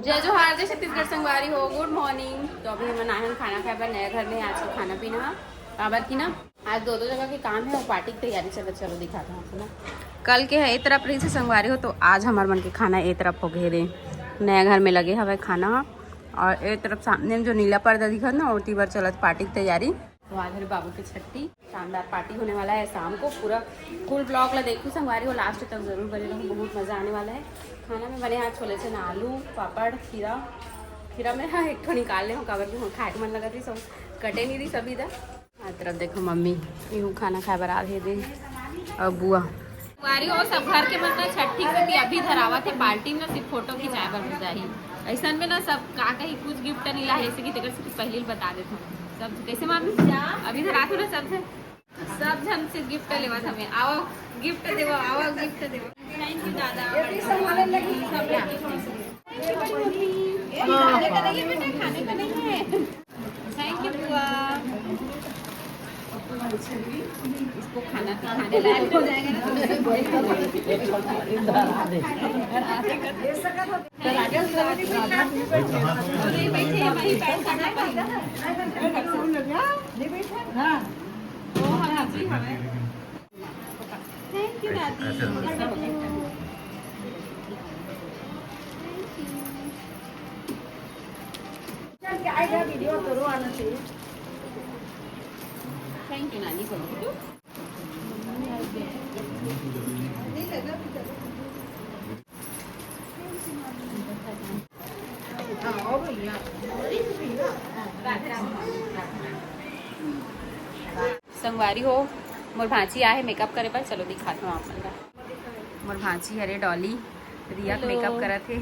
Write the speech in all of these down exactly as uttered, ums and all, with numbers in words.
जय जोहार, जय छत्तीसगढ़ संगवारी हो, गुड मॉर्निंग। तो अभी हमन आए हन खाना खाए बर नया घर में। आज का खाना पीना है, काबर की ना आज दो दो जगह के काम है और पार्टी की तैयारी चलत। चलो दिखाता हूँ आपको ना, कल के है ए तरफ रही से संगवारी हो, तो आज हमार मन के खाना ए तरफ हो गए रे। नया घर में लगे हवे खाना ह, और ए तरफ सामने में जो नीला पर्दा दिखत ना, ओती बर चलत पार्टी की तैयारी। तो आज हरे बाबू के छट्टी, शानदार पार्टी होने वाला है शाम को। पूरा फुल ब्लॉग ला देखू संगवारी हो, लास्ट तक जरूर बने रहू, बहुत मजा आने वाला है। खाना में बने आज छोले चना, आलू, पापड़, खीरा। खीरा में हाँ एक ठो निकाल ले हूँ, काबर के खाए के मन लगा थी, सब कटे नहीं रही सभी इधर। हाँ, तरफ देखो मम्मी, इहू खाना खाए बर आ रहे दे। और बुआ संगवारी हो, सब घर के मन ना छट्ठी से भी अभी धरावत है पार्टी में ना, सिर्फ फोटो खिंचाए बर हो जाही। ऐसन में ना सब का कही कुछ गिफ्ट नहीं ला है, ऐसे कि तेकर से पहले ही बता देते हैं। सब कैसे मामी? अभी धरात हो ना सबसे, सब झन से गिफ्ट लेवत हमें। आओ गिफ्ट देवो, आओ गिफ्ट देवो। थैंक यू दादा। खाने का नहीं है बेटा, खाने का नहीं है। थैंक यू बुआ। इसको खाना खाने लायक हो जाएगा ना, तो नहीं बैठे हैं, वहीं बैठ सकते हैं। हाँ। ओ, हाँ जी, हाँ। थैंक यू दादी। थैंक यू नानी। संगवारी हो, मोर भांची आहे मेकअप करे बर। चलो दिखात हूँ आप मन ला। मोर भांची हरे डॉली, रिया के हेलो। मेकअप करत हे।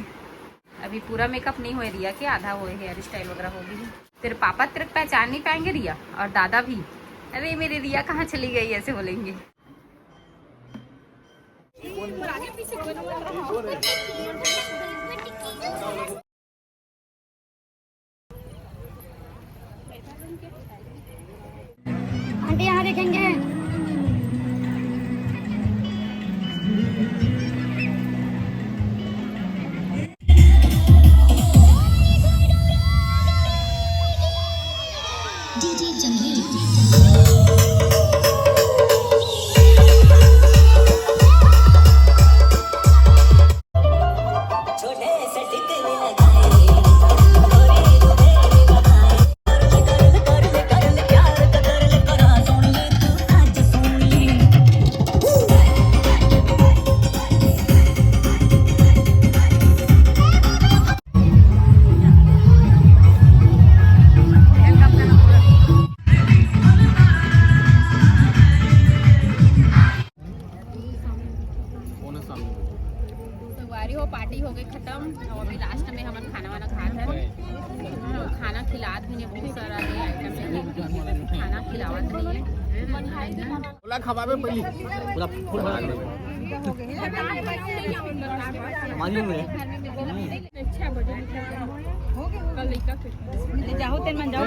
अभी पूरा मेकअप नहीं हुए रिया के, आधा हुए, हेयर स्टाइल वगैरह हो गई। तेरे पापा तेरे को पहचान नहीं पाएंगे रिया, और दादा भी। अरे मेरी रिया कहाँ चली गई, ऐसे बोलेंगे। आंटी यहाँ देखेंगे। संगवारी हो, पार्टी हो गई खत्म। और अभी लास्ट में हमन खाना वाना खात हन। खाना खिलात भी नहीं, बहुत सारा ये आइटम है, खाना खिलावत नहीं है। ओला खवावे पहली। पूरा फुल बना के। मानिए मुझे। जाओ तेन मन जाओ।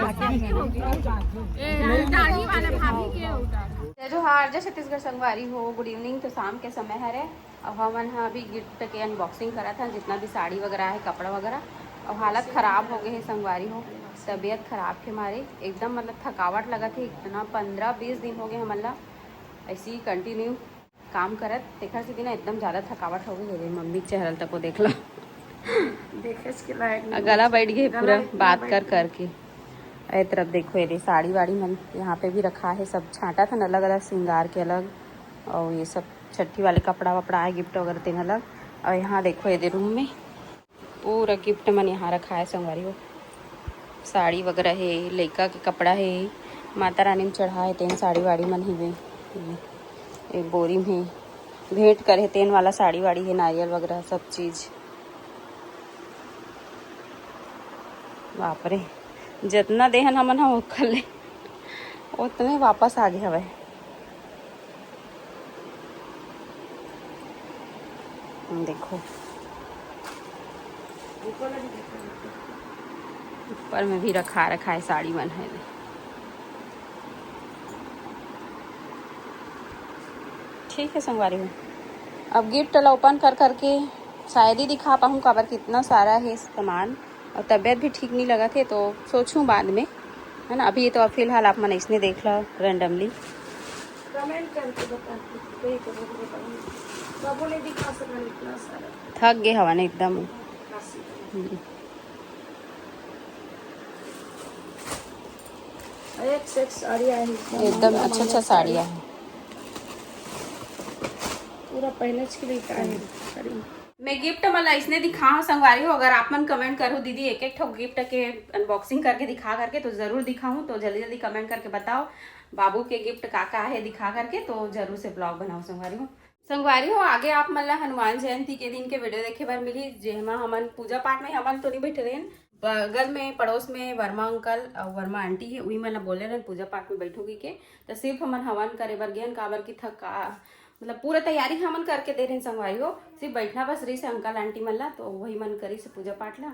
दाढ़ी वाला भाभी के होता। जय जोहार, जय छत्तीसगढ़ संगवारी हो, गुड इवनिंग। तो शाम के समय हरे, अब हमन ह अभी गिफ्ट के अनबॉक्सिंग करत हन, जितना भी साड़ी वगैरह है, कपड़ा वगैरह। अब हालत खराब हो गए है संगवारी हो, तबीयत खराब के मारे एकदम मतलब थकावट लगत है। इतना पंद्रह बीस दिन हो गए हमन ला ऐसे ही कंटिन्यू काम करत, तेखर सेती ना एकदम ज़्यादा थकावट हो गई है। मम्मी के चेहरा तक को देख लो। देखे के लायक नहीं। गला बैठ गए पूरा बात कर करके। ए तरफ देखो, ये साड़ी वाड़ी मन यहाँ पे भी रखा है, सब छांटा था ना, अलग अलग श्रृंगार के अलग, और ये सब छट्ठी वाले कपड़ा वपड़ा है, गिफ्ट वगैरह तेन अलग। और यहाँ देखो, ये रूम में पूरा गिफ्ट मन यहाँ रखा है संगवारी हो। साड़ी वगैरह है, लइका के कपड़ा है, माता रानी में चढ़ा है तेन साड़ी वाड़ी मन ही। एक बोरी में भेंट करे तेन वाला साड़ी वाड़ी है, नारियल वगैरह सब चीज। बाप रे, जितना देहन हमन ह ओखर ले उतने वापस आ गए हवय। देखो, ऊपर में भी रखा रखा है साड़ी मन है। ठीक है संगवारी हो, अब गिफ्ट ला ओपन कर करके शायद ही दिखा पाहूँ, काबर कितना सारा है सामान और तबीयत भी ठीक नहीं लगा थे, तो सोचूँ बाद में, है ना। अभी ये तो फिलहाल आप मन इसने देख लो randomly। कमेंट करके बता, कोई कमेंट बताओ। बाबू ने दिखा सका इतना सारा। थक गए हवा ने एकदम। हम्म। एक से एक साड़ी आई है, एकदम अच्छा अच्छा साड़ी है। पूरा पहने के लिए का है साड़ी। मैं गिफ्ट मन ला इसने दिखा हूँ संगवारी हो। अगर आप मन कमेंट करो दीदी एक एक ठो गिफ्ट के अनबॉक्सिंग करके दिखा करके, तो जरूर दिखाऊँ। तो जल्दी जल्दी कमेंट करके बताओ बाबू के गिफ्ट का का है दिखा करके, तो जरूर से ब्लॉग बनाओ संगवारी हो। संगवारी हो, आगे आप मन ला हनुमान जयंती के दिन के वीडियो देखे बर मिली, जेमा हमन पूजा पाठ में हमन तो नहीं बैठे रहेन, बगल में पड़ोस में वर्मा अंकल और वर्मा आंटी है, उही मन ला बोले रहन पूजा पाठ में बैठूंगी के, तो सिर्फ हमन हवन करे बर गेन, काबर की थका मतलब पूरा तैयारी हमन करके दे रहे संगवारी हो, सिर्फ बैठना बस रही से अंकल आंटी मन ला, तो वही मन करी से पूजा पाठ ला।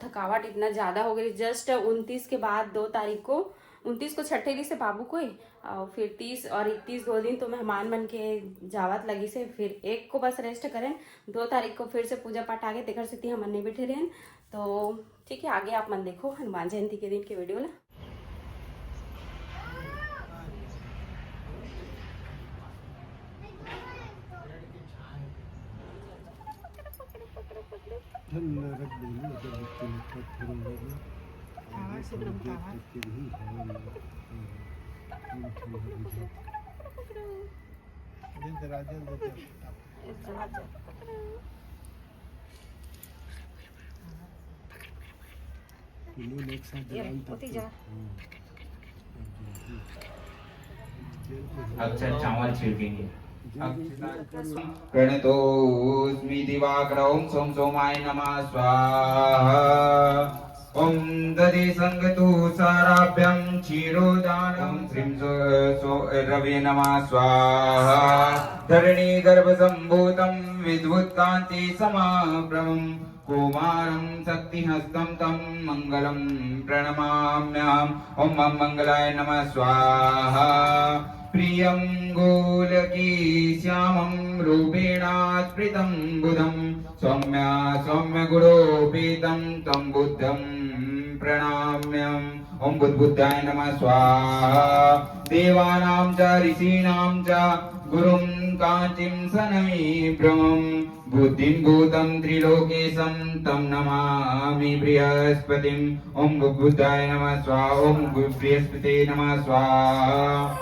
थकावट इतना ज़्यादा हो गई, जस्ट उनतीस के बाद दो तारीख को, उनतीस को छठे रही से बाबू कोई, और फिर तीस और इकतीस दो दिन तो मेहमान मन के जावत लगी से, फिर एक को बस रेस्ट करें, दो तारीख को फिर से पूजा पाठ आगे, तेकर सेती हमन नहीं बैठे रहें। तो ठीक है, आगे आप मन देखो हनुमान जयंती के दिन के वीडियो ला। ठंडा रख देंगे, अगर बिल्कुल पत्थर होगा ना, हाँ, आगे से थोड़ी गर्म देर कहा। तक के भी हवा में, हाँ, हाँ, ठंडा हो जाए। जल्दी, जल्दी, जल्दी। तुम लोग एक साथ ये, जवान तक ओती तो, जा। हाँ। अच्छा, चावल छिड़केंगे। प्रणतोऽस्मि दिवाकरं ॐ सोमाय नमः स्वाहा। ॐ दधि संगतु साराभ्यं क्षीरोदानं श्रीं सो, सो, रवे नमः स्वाहा। धरणीगर्भसम्भूतं विद्युत्कान्तिसमाभ्रमं कुमारं शक्तिहस्तं तं मङ्गलं प्रणमाम्यहम्। ॐ मङ्गलाय नमः स्वाहा। प्रियं गोलकी श्यामं रूपेणास्फुटं बुधं सौम्य सौम्यगुणोपेतं तं बुद्धं प्रणमाम्यहम्। ॐ बुद्ध बुद्धाय नमः स्वाहा। देवानां च ऋषीणां च गुरुं कान्तिं सनैभ्रमम्। बुद्धिं भूतं त्रिलोकेशं तं नमामि बृहस्पतिम्। ॐ बुद्धाय नमः स्वाहा, ॐ बृहस्पते नमः स्वाहा।